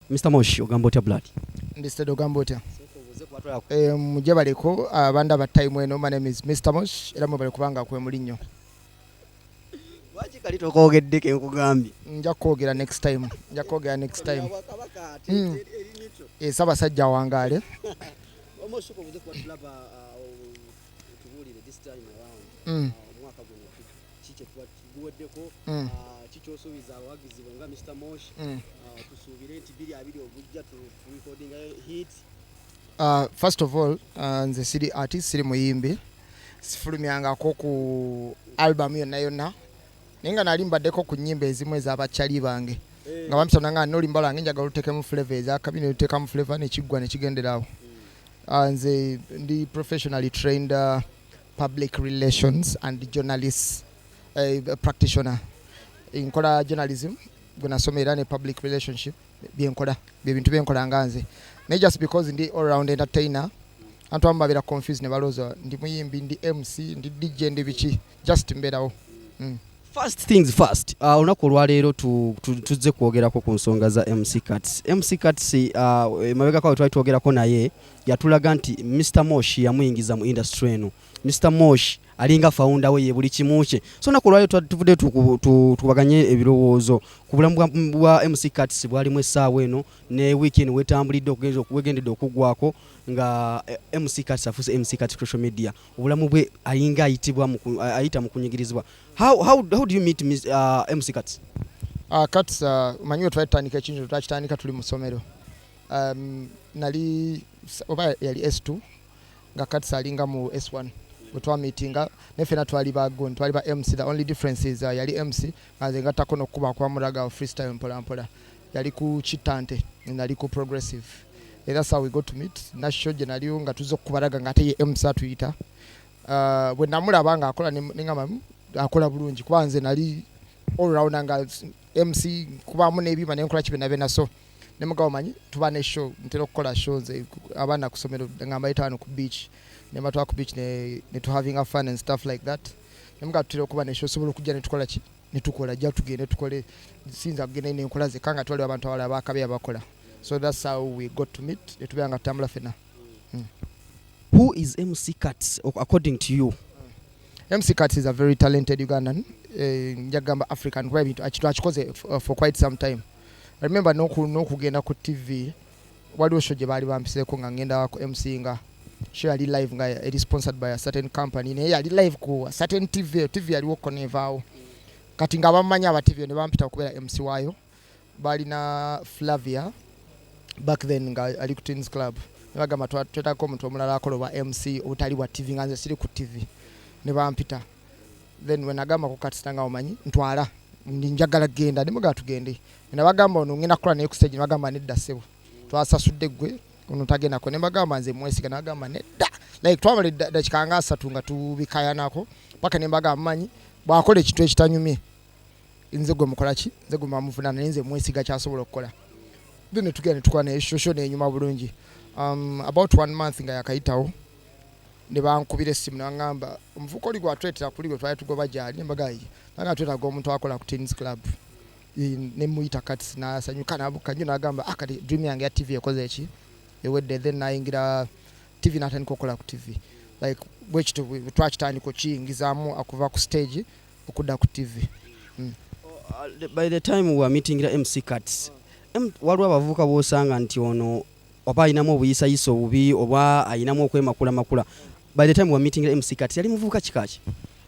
Mr Mosh, ogamba otya, blood? Ndi steady, ogamba otya? Mujje baleko abandaba time eno. My name is Mr Mosh, era mwebale kubanga kwe muli nnyo. Lwaki kali tokoogedde kenkugambye? Nja kwogera next time, nja kwogera next time. Ssaabasajja wangaale. Omwaka guno guweddeko, kikyosuubiza abawagizi bo nga Mr Mosh? Tusuubire nti 2020 ogujja turecordinga hit? First of all, nze siri artist, siri muyimbi, sifulumyangako ku album yonna yonna, naye nga nali mbaddeko ku nnyimba ezimu ez'abakyali bange nga bampisa nanga n'oluyimba lwange njagala oluteekemu flavor ezakabi, neluteekamu flavor nekiggwa nekigenderawo. Nze ndi professionally trained public relations and journalist practitioner. Nkola journalism gwe nasoma era ne public relationship, byenkola byebintu byenkola nga nze, naye just because ndi all round entertainer, abantu abamu babeera confused ne balowooza ndi muyimbi, ndi MC, ndi DJ, ndi biki, just mbeerawo. First things first, olunaku olwaleero tuzze kwogerako ku nsonga za MC Kats. MC Kats, emabegako awo twali twogerako naye, yatulaga nti Mr Mosh yamuyingiza mu industry eno. Mr Mosh alinga founder we, ye buli kimu kye. So olunaku olwaleero tuvuddeyo tukubaganye ebirowoozo ku bulamu bwa MC Kats bwalimu essaawa eno ne wiiki eno wetambulidde wegendedde okuggwako nga MC Kats afuuse MC Kats social media. Obulamu bwe alinga ayitibwa ayita mu kunyigirizibwa. How do you meet MC Kats? Kats, manyi we twali tutandika ekintu, twakitandika tuli mu ssomero. Nali oba yali S2 nga Kats alinga mu S1 bwe twamitinga, naye ffena twali ba gun, twali ba MC. The only difference is yali MC nga nze ngattako n'okkuba kwamulaga freestyle mpola mpola. Yali ku Kitante, nali ku Progressive, era that's how we got to meet. Na show gye naliyo nga tuzza okukubalaga nga ate ye MC atuyita. Bwe namulaba ng'akola ne ngamba, akola bulungi," kuba nze nali all round nga MC, kubaamu n'ebyuma nenkola ki byonna byonna. So ne mugabo manyi tuba ne show, ntera okukola show nze abaana ku ssomero nga mbayita wano ku beach, ne mbatwala ku beach ne tu having a fun and stuff like that. Ne mugabo tutera okuba ne show, osobola okujja ne tukola ki ne tukola, jja tugende tukole. Siyinza kugenda nenkola zekka nga twaliwo abantu abalala bakabi abakola. So that's how we got to meet, ne tubeera nga tutambula ffenna. Who is MC Kats according to you? MC Kats is a very talented Ugandan, njagamba African, kuba ebintu akikoze for quite some time. I remember n'okugenda ku TV, waliwo show gye baali bampiseeko nga ngenda ku MC, nga show yali live nga eri sponsored by a certain company, naye yali live ku a certain TV. TV yaliwo ko nevaawo. Kati nga bamanyi aba TV ne bampita okubeera MC waayo. Balina Flavia back then nga ali ku Teens Club, ne bagamba twetagako omuntu omulala akola obwa MC obutali bwa TV, nga nze siri ku TV, ne bampita. Then when nagamba ku Kats nga omanyi ntwala ndi njagala genda, ne mugamba tugende. Ne bagamba ono ngenda kukola naye ku stage, ne bagamba nedda ssebo, twasasudde ggwe, ono tagendako. Ne bagamba nze mwesiga, ne bagamba nedda. Like twamala eddakiika nga 30 nga tubikayanako paka ne mbagamba manyi bw'akola ekintu ekitanyumye nze gwe mukola ki, nze gwe mamuvunaana, naye nze mwesiga kyasobola okukola. Then ne tugenda ne tukola naye show nenyuma bulungi. About one month nga yakayitawo, ne bankubira essimu ne baŋŋamba omuvubuka oli gwatwetera kuli gwe twali tugoba gyali. Ne mbaga nga twetaaga omuntu akola ku Teens Club. Ne muyita Kats, n'asanyuka n'abuka nnyo n'agamba, "Ah, kati dream yange ya TV ekoze eki ewedde." Then n'ayingira TV n'atandika okukola ku TV. Like bwekityo bwe twakitandika okiyingizaamu okuva ku stage okudda ku TV. By the time we were meeting MC Kats, waliwo abavubuka b'osanga nti ono oba ayinamu obuyisayisa obubi oba ayinamu okwemakulamakula. By the time we were meeting MC Kats, yali muvubuka kika ki?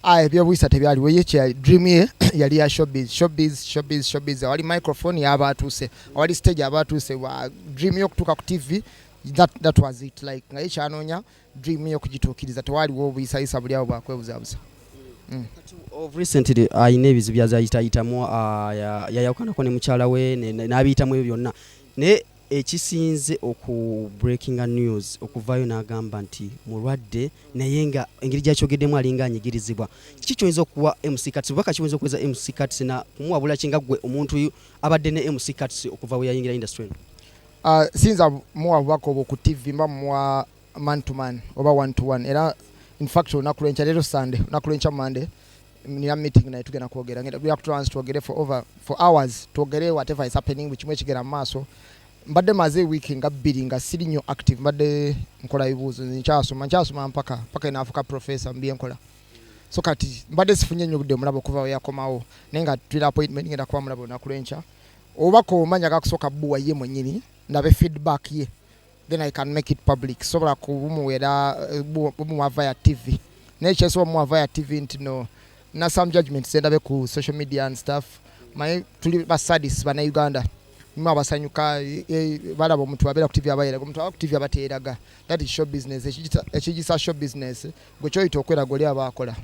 Ah, ebyobuyisa tebyaliwo. Ye dream ye yali ya showbiz, showbiz, showbiz, showbiz. Awali microphone yaba atuuse, awali stage aba atuuse. Dream ye okutuuka ku TV, that was it. Like nga ye kyanoonya dream ye okugituukiriza, tewaliwo obuyisayisa buli awo bwakwebuzaabuza. Of recently ayina ebizibu byazayitayitamu, yayawukanako ne mukyala we n'abiyitamu ebyo byonna, naye ekisinze oku breakinga news okuvaayo n'agamba nti mulwadde, naye nga engeri gyakyogeddemu alinga anyigirizibwa. Kiki kyoyinza okuwa MC Kats, bubaka kiyinza okuweza MC Kats na kumuwabula ki nga gwe omuntu abadde ne MC Kats okuva we yayingira industry eno? Siyinza muwa bubaka obwo ku TV, mba muwa man to man oba one to one. Era in fact olunaku lwenkya, leero Sunday, olunaku lwenkya Monday nina meeting naye, tugenda kwogera, ngenda kutulansi twogere for over for hours, twogere whatever is happening, buli kimu ekigenda mu maaso. Mbadde maze wiiki nga 2 nga siri nnyo active, mbadde nkola bibuuzo, nkyasoma mpaka enaafuka professor mbyenkola. So kati mbadde sifunye nnyo obudde mulaba okuva we yakomawo, naye nga tulina appointment, ngenda kuba mulaba olunaku lw'enkya. Obubaka omanya gakusooka bbuwa ye mwennyini, ndabe feedback ye, then I can make it public. Sobola kubumuwera bumuwa via TV, naye kyensobola mumuwa via TV nti no na some judgments zendabe ku social media and stuff. Manyi tuli basadis bannayuganda, mulimu abasanyuka, balaba omuntu abeera ku TV abayeraga, omuntu aba ku TV abateeraga. That is show business. Ekigisa show business gwe kyoyita okweraga oli aba akola.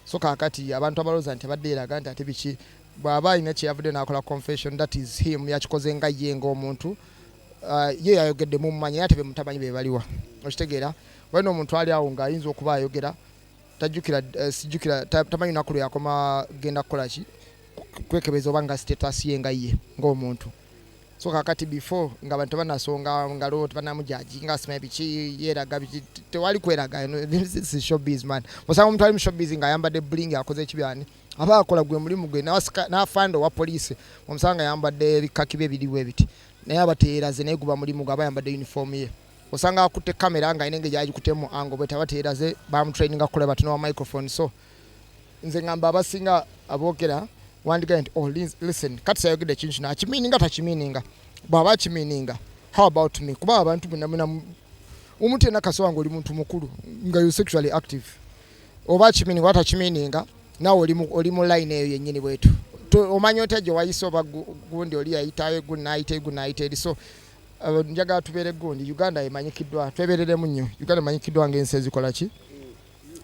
So kaakati abantu abalowooza nti abadde yeraga nti ate biki, bw'aba alina kye yavudde n'akola confession, that is him, yakikoze nga ye ng'omuntu. Ye yayogedde mummanyi, naye ate be mutamanyi be baliwa, okitegeera? Walina omuntu ali awo ng'ayinza okuba ayogera tajjukira, sijjukira, tamanyi lunaku lwe yakoma genda kukola ki, kwekebeza oba nga status ye nga ye ng'omuntu. So kakati before nga abantu tebanasonga ngalo, tebanamujaji nga simanyi biki, yeeraga biki, tewali kweraga. This is showbiz, man. Osanga omuntu ali mu showbiz ng'ayambadde bling, akoze ekibyani, aba akola gwe mulimu gwe. N'afanda owa poliisi omusanga ayambadde ebikaki bye biriwo ebiti, naye aba teyeeraze, naye guba mulimu gwe, aba ayambadde uniform ye. Osanga akutte kamera nga alina engeri gyagikuttemu angle bwe taba teyeeraze, bamutraininga kukola batono wa microphone. So nze ngamba abasinga aboogera wandigaye nti, oh, listen, kati sayogedde ekintu kino, akimiininga takimiininga, bw'aba akimiininga, how about me? Kuba abantu bonna bonna omuntu yenna kasoba nga oli muntu mukulu nga you sexually active, oba akimiininga oba takimiininga, naawe oli mu line eyo yennyini bwetu. Omanya otya gye wayise oba gundi oli yayitayo gundi n'ayita gundi n'ayita eri. So njagala tubeere gundi Uganda emanyikiddwa, twebereremu nnyo. Uganda emanyikiddwa ng'ensi ezikola ki,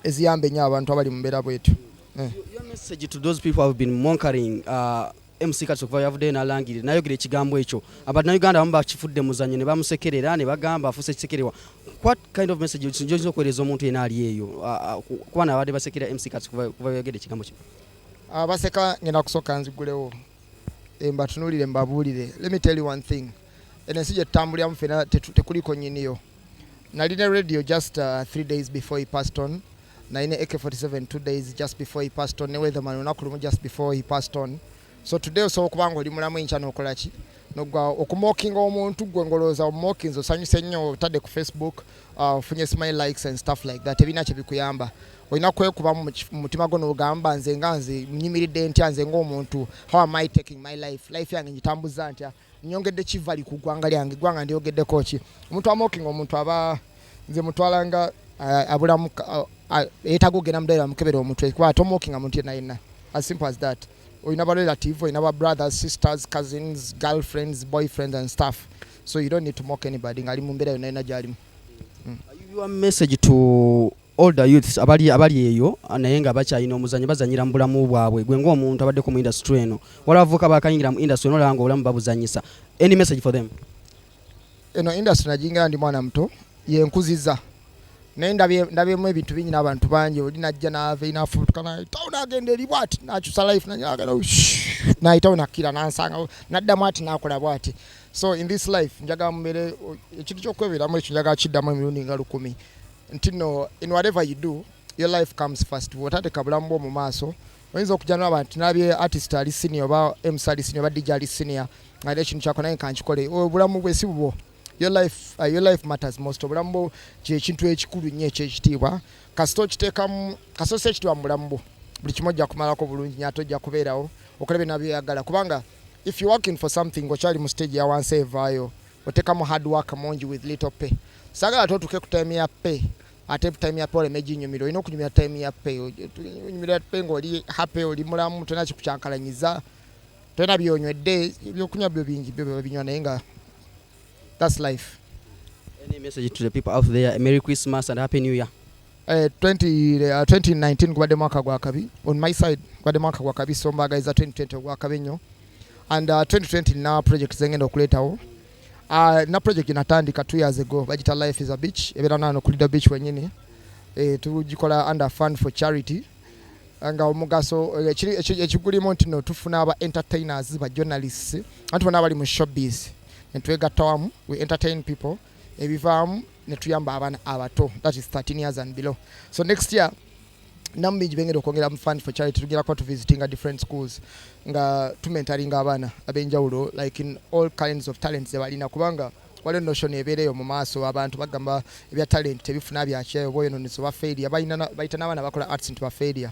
eziyamba ennyo abantu abali mu mbeera bwetu. Your message to those people who have been mocking MC Kats okuva yavuddeyo n'alangirira n'ayogera ekigambo ekyo, Abannayuganda abamu bakifudde muzannyo ne bamusekerera ne bagamba afuuse kisekererwa. What kind of message gy'oyinza okuweereza omuntu yenna ali eyo, kuba nabadde basekera MC Kats kuva yayogera ekigambo kino? Abaseka ngenda kusooka nzigulewo, mbatunuulire mbabuulire. Let me tell you one thing, eno ensi gye tutambuliramu ffenna tekuliko nnyiniyo. Nalina radio just 3 days before he passed on, nalina AK47 2 days just before he passed on, ne Weatherman olunaku lumu just before he passed on. So today osobola okuba nga oli mulamu, enkya n'okola ki, nogwa okumockinga omuntu gwe ngolowooza omockinze osanyuse nnyo, otadde ku Facebook, ofunye smile likes and stuff like that, ebirina kye bikuyamba. Olina kwekubamu mu mutima gwo n'ogamba, nze nga nze nyimiridde ntya, nze ng'omuntu, how am I taking my life, life yange ngitambuza ntya, nyongedde kivali ku ggwanga lyange, eggwanga ndyogeddeko ki? Omuntu amockinga omuntu aba nze mutwalanga abulamu, yeetaaga okugenda mu ddwaliro amukebera omutwe, kuba tomockinga muntu yenna yenna, as simple as that. Olina ba relative, olina ba brothers, sisters, cousins, girlfriends, boyfriends and stuff, so you don't need to mock anybody ng'ali mu mbeera yonna yonna gy'alimu. Your message to older youths abali eyo naye nga bakyalina omuzannyo, bazanyira mu bulamu bwabwe, gwe ng'omuntu abaddeko mu industry eno, waliwo abavubuka bakayingira mu industry eno olaba nga obulamu babuzanyisa, any message for them? Eno industry nagiyingira ndi mwana muto, yenkuziza, naye ndabyemu ebintu bingi n'abantu bangi. Oli najja n'ava nafubutuka nayitawo n'agenda eri bwati n'akyusa life, nagenda nayitawo nakkira nansangawo naddamu ati n'akola bwati. So in this life njagala mubeere ekintu ky'okwebeeramu ekyo njagala kiddamu emirundi nga 1000 nti no, in whatever you do, your life comes first. Bw'otateeka bulamu bwo mu maaso, oyinza okujja nolaba nti nalabye artist ali senior oba MC ali senior oba DJ ali senior alina ekintu kyakola, naye kankikole. Obulamu bwe si bubwo. Your life matters most. Obulamu bwo kyekintu ekikulu nnyo ekyekitiibwa. Kasita okiteekamu, kasita ossa ekitiibwa mu bulamu bwo, buli kimu ojja kumalako bulungi nnyo, ate ojja kubeerawo okola byonna byoyagala, kubanga if you working for something, okyali mu stage ya wansi evaayo, oteekamu hard work mungi with little pay. Saagala ate otuuke ku time ya pay, ate time ya pay oleme ginyumira. Olina okunyumira time ya pay, onyumira pay ng'oli happy, oli mulamu, tolina kikukyankalanyiza, tolina byonywedde. Ebyokunywa byo bingi byo biba binywa, naye nga that's life. Any message to the people out there? Merry Christmas and Happy New Year. 2019 gubadde mwaka gwa kabi on my side, gubadde mwaka gwa kabi, so mbagaliza 2020 ogwa kabi ennyo. And 2020 nina project zengenda okuleetawo. Na project natandika 2 years ago, bagita Life is a Beach, ebeera nano ku Lido Beach wenyini. Tugikola under Fund for Charity, nga omugaso ekigulimu nti no tufuna aba entertainers, ba journalists, anti bonna abali mu showbiz, netwegatta wamu, we entertain people, ebivaamu netuyamba abaana abato, that is 13 years and below. So next year Namu bingi bengenda okwongera mu Fund for Charity. Tugenda kuba tuvisitinga different schools nga tumentoringa abaana ab'enjawulo, like in all kinds of talents ze balina, kubanga waliwo notion ebeera eyo mu maaso, abantu bagamba ebya talent tebifuna byakyayo, oba oyononesa oba failure. Bayita n'abaana bakola arts nti ba failure.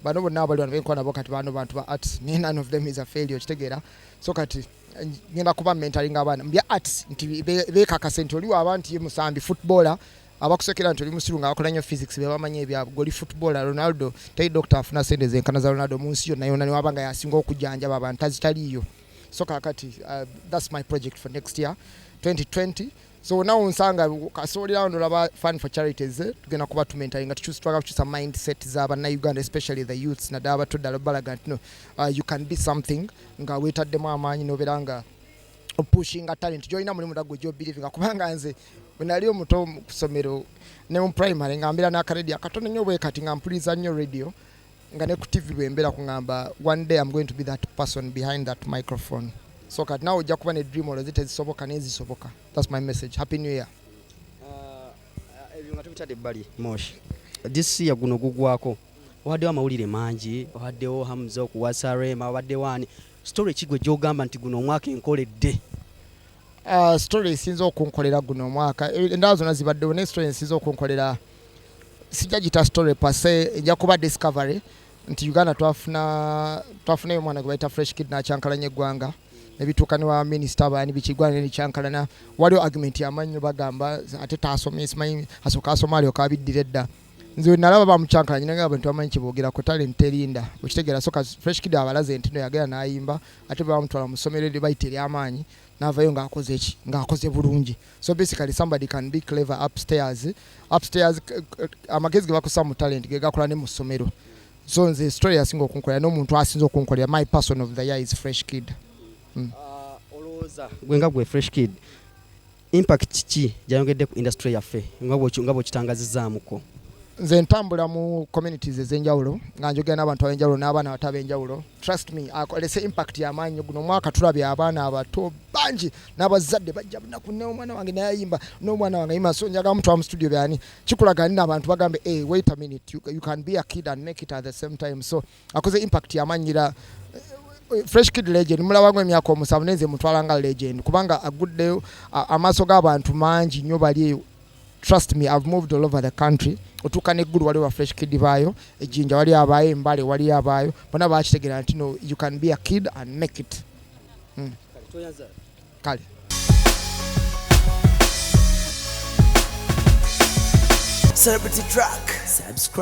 Bano bonna abali wano benkola nabo kati, bano bantu ba arts, naye none of them is a failure, okitegeera? So kati ngenda kuba mentoring abaana mu bya arts nti beekakase nti oli waaba nti ye musambi footballer, abakusekera nti oli musiru nga bakola nnyo physics, be bamanyi ebyabwe, goli footballer. Ronaldo teri doctor afuna sente zenkana za Ronaldo mu nsi yonna yonna, newaba nga yasinga okujjanjaba abantu, tazitaliiyo. So kakati that's my project for next year, 2020. So nawe nsanga kasobolerawo nolaba Fund for Charities, tugenda kuba tumentoringa, twagala kukyusa mindset z'abannayuganda, especially the youths, naddala abato ddala, balaga nti no, you can be something nga weetaddemu amaanyi nobeera nga opushinga talent gyolina mulimu gwe gyobelievinga. Kubanga nze bwe nali omuto mu kusomero ne mu primary, nga mbeera n'akaradio akatono nnyo bwe kati, nga mpuliriza nnyo radio, nga ne ku TV bwe mbeera kuŋŋamba, "One day I'm going to be that person behind that microphone." So kati naawe ojja kuba ne dream, olwo tezisoboka naye zisoboka. That's my message. Happy New Year. Ebyo nga tubitadde ebbali, Moshi, this year guno gugwako wabaddewo amawulire mangi, wabaddewo Hamza okuwasa Rema, wabaddewo ani. Story ki gwe gyogamba nti guno omwaka enkoledde? Story esinza okunkolera guno omwaka, endala zonna zibaddewo, naye story esinza okunkolera, sijja gita story per se, nja kuba discovery nti Uganda twafunayo omwana gwe bayita Fresh Kid, n'akyankalanya eggwanga nebituuka ne wa minisita baani biki, eggwanga nelikyankalana. Waliwo argument yamannyo, bagamba ate taasomye, simanyi asooka asoma alyoka abiddira edda. Nze we nalaba bamukyankalanya, naye abantu bamanyi kyeboogerako, talent terinda, okitegeera? So kati Fresh Kid abalaze nti no yagenda n'ayimba, ate bamutwala mu ssomero eryo bayita ery'amaanyi, n'avayo ng'akoze ki, ng'akoze bulungi. So basically somebody can be clever upstairs, upstairs amagezi ge bakusa mu talent ge gakola ne mu ssomero. So nze story yasinga okunkolera n'omuntu asinza okunkolera, my person of the year is Fresh Kid. Olowooza gwe nga gwe, Fresh Kid impact ki gyayongedde ku industry yaffe nga bw'okitangazizaamuko? Nze ntambula mu communities ez'enjawulo nga njogera n'abantu ab'enjawulo n'abaana abato ab'enjawulo. Trust me, alese impact y'amaanyi nnyo. Guno omwaka tulabye abaana abato bangi n'abazadde bajja bunaku, n'omwana wange naye ayimba, n'omwana wange ayimba, so njagala mutwala mu studio byani kikulaga nina abantu bagambe, "Hey, wait a minute, you can be a kid and make it at the same time." So akoze impact y'amaanyi era Fresh Kid legend, mulabangu emyaka 7, nenze mutwala nga legend kubanga aguddeyo amaaso g'abantu mangi nnyo bali eyo. Trust me, I've moved all over the country, otuuka neggulu waliwo ba Fresh Kid baayo, ejjinja wali abaayo, embale wali abaayo, bonna bakitegeera nti no, you can be a kid and make it. Kale. Celebrity Track. Subscribe.